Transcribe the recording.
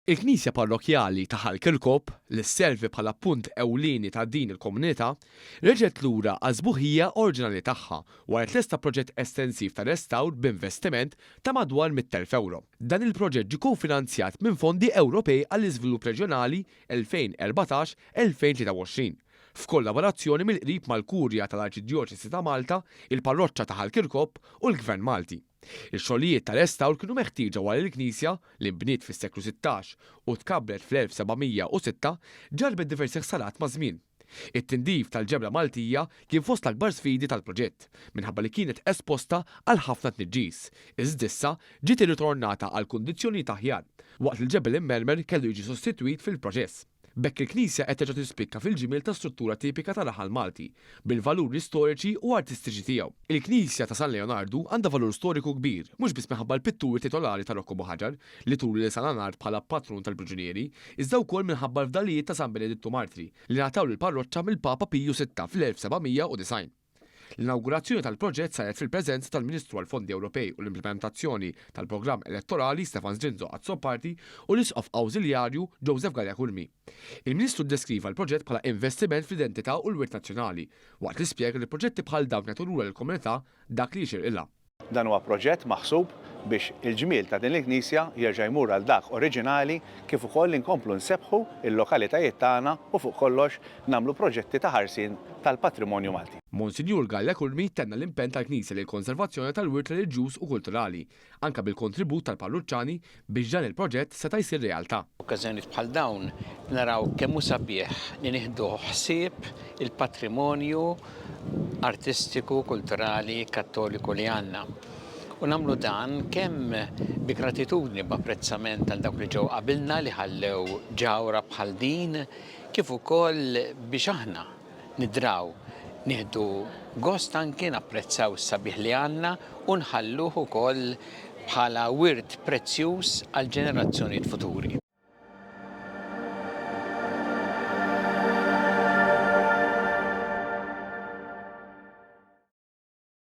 Il-knisja parrokkjali ta' Ħal Kirkop, li sservi bħala punt ewlieni ta' din il-komunità, reġgħet lura għas-sbuħija oriġinali tagħha wara li tlesta proġett estensiv ta' restawr b'investiment ta' madwar 100,000 ewro. Dan il-proġett ġie kofinanzjat minn fondi Ewropej għall-Iżvilupp Reġjonali 2014-2023, f'kollaborazzjoni mill-qrib mal-Kurja tal-Arċidjoċesi ta' Malta, il-Parroċċa ta' Ħal Kirkop u l-Gvern Malti. Ix-xogħlijiet ta' restawr kienu meħtieġa wara li l-knisja, li nbniet fis-seklu 16 u tkabbret fl-1706, ġarrbet diversi ħsarat maż-żmien. It-tindif tal-ġebla Maltija kien fost l-akbar sfidi tal-proġett, minħabba li kienet esposta għal ħafna tniġġis, iżda issa ġiet irritornata għal kundizzjonijiet aħjar, waqt li l-ġebel immermer kellu jiġi sostitwit fil-proċess. B'hekk il-knisja qed terġa' tispikka fil-ġmiel ta' struttura tipika ta' raħal Malti, bil-valuri storiċi u artistiċi tiegħu. Il-knisja ta' San Leonardu għandha valur storiku kbir, mhux biss minħabba l-pitturi titolari ta' Rocco Buħaġar, li turi lil San Leonard bħala patrun tal-priġunieri, iżda wkoll minħabba l-fdalijiet ta' San Benedittu Martri, li ngħataw lill-parroċċa mill-Papa Piju Sitta fl-1790. L-inawgurazzjoni tal-proġett saret fil-preżenza tal-Ministru għall-Fondi Ewropej u l-Implimentazzjoni tal-Programm Elettorali Stefan Zrinzo Azzopardi u l-Isqof Awżiljarju Joseph Galea Curmi. Il-Ministru ddeskriva l-proġett bħala investiment fl-identità u l-wirt nazzjonali, waqt li spjega li proġetti bħal dawn jagħtu lura lill-komunità dak li jixirqilha. Dan huwa proġett maħsub biex il-ġmiel ta' din il-knisja jerġa' jmur għal dak oriġinali kif ukoll inkomplu nsebbħu l-lokalitajiet tagħna u fuq kollox nagħmlu proġetti ta' ħarsien tal-patrimonju Malti. Monsinjur Galea Curmi tenna l-impenn tal-Knisja lejn-konservazzjoni tal-wirt reliġjuż u kulturali, anke bil-kontribut tal-parruċċani biex dan il-proġett seta' jsir realtà. F'okkażjonijiet bħal dawn naraw kemm hu sabiħ li nieħdu ħsieb il-patrimonju artistiku, kulturali, kattoliku li għandna. U nagħmlu dan kemm bi gratitudni, b'apprezzament għal dawk li ġew qabilna li ħallew ġawhra bħal din, kif ukoll biex aħna Nidraw, nieħdu gost anki napprezzaw is-sabiħ li għandna u nħalluh ukoll bħala wirt prezzjuż għall-ġenerazzjonijiet futuri.